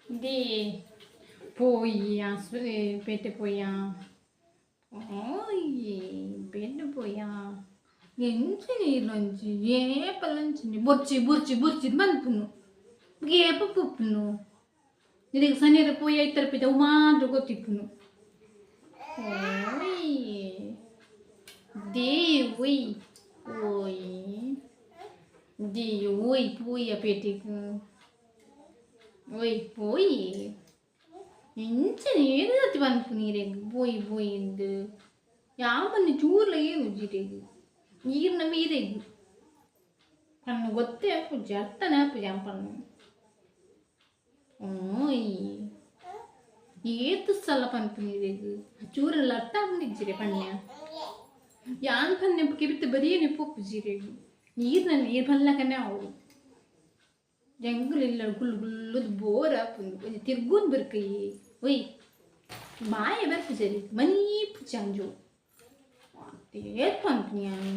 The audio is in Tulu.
ದಿ ಪೋಯಿ ಪೇಟೆ ಪೋಯ. ಓಯ್, ಪೇಟೆ ಪೋಯ. ಎಂಚಿನ ಇಲ್ಲೊಂಜಿ ಏಪಲಂಚಿನಿ ಬೊರ್ಚಿ ಬೊರ್ಚಿ ಬೊರ್ಚಿ ಮನ್ಪುನು, ಏಪ ಪೋಪುನು? ನಿನಗೆ ಸನಿಯರ ಪೋಯಿ ಐತರ ಪಿತ ಅವು ಮಾತ್ರ ಗೊತ್ತಿಪ್ಪುನು. ಓಯ್ they, ಒಯ್ ಓಯ್ ದಿ, ಓಯ್ ಪೋಯ ಪೇಟೆಗ್. ಓಯ್ ಪೋಯಿ. ಎಂಚಿನ ಏರ್ ಸತಿ ಪನ್ಪುನಿ ಇರೆಗ್ ಪೋಯಿ ಪೋಯಿ ಇಂದ್? ಯಾನ್ ಪನ್ನಿ ಚೂರ್ಲ ಏನುಜಿ ಇರೆಗ್, ಈರ್ನ ಮೀರೆಗ್ ಪನ್ನು ಗೊತ್ತೇ ಆಪುಜಿ, ಅರ್ಥನೇ ಆಪುಜಿ ಯಾನ್ ಪನ್ನು. ಓಯ್, ಏತ್ ಸಲ ಪನ್ಪುನಿ ಇರೆಗ್? ಚೂರೆಲ್ಲ ಅರ್ಥ ಆಪುನಿಜ್ಜಿರೆ ಪನ್ಯ. ಯಾನ್ ಪನ್ನೆ ಕೆಬಿತ ಬರಿಯನೆ ಪೋಪುಜಿ ಇರೆಗ್. ಈರ್ನ ಈರ್ ಪನ್ಲಕನೆ ಅವು. ಎಂಕುಲು ಇಲ್ಲ ಕುಲ್ಲು ಕುಲ್ಲುದು ಬೋರ್ ಆಪುಂಡು. ಒಂಜಿ ತಿರ್ಗೊಂದು ಬರ್ಕೈ. ಒಯ್, ಬಾಯ ಬರ್ಪುಜರಿ, ಮನೀಪುಜಿ ಅಂಜು. ಏತ್ ಪನ್ಪುನಿ ಯಾನ್?